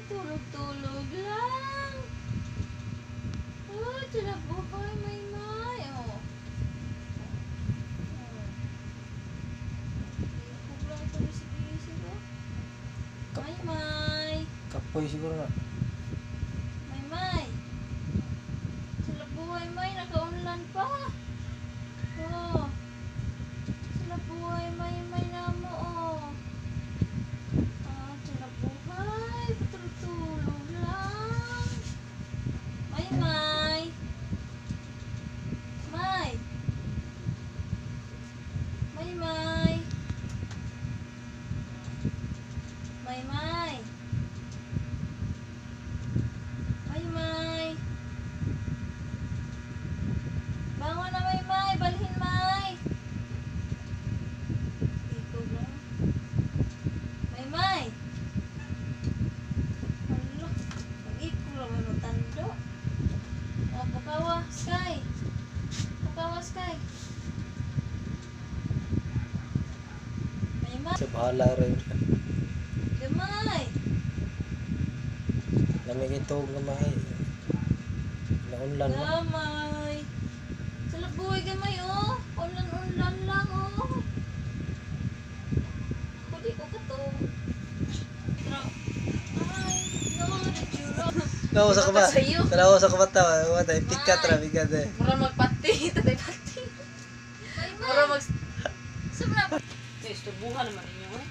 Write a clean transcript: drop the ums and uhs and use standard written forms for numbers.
Tulog-tulog lang. Oh, tira buhay, Maymay. Oh. Oh. Ikog lang ito bisig-bisig, oh. Maymay. Kapoy siguro na. Maymay. Sila buhay, May. Nakaunlan pa. Oh. Sila buhay, Maymay na mo, oh. Ah, sila buhay. Patulog-tulog lang. Maymay. May. Maymay. Maymay. Maymay. Bangon na, Maymay. Balhin, May. Ikaw lang. Maymay. Hala. Mag-ikaw lang may matando. O, bukawa, Sky. Bukawa, Sky. Maymay. Sa bahala rin. Gamay. Lamig ito gamay. Naunlan mo. Gamay. Sa buhay gamay, oh. Unlan-unlan lang, oh. Kuli ko ka to. Ay, no, naturo. Nawa sa kaba. Sa'yo. Tanawa sa kabata. Wala, pikat ra pikat eh. Mura magpati, tatay pati. Mura mag Sumra. Isturbuhan naman ninyo eh.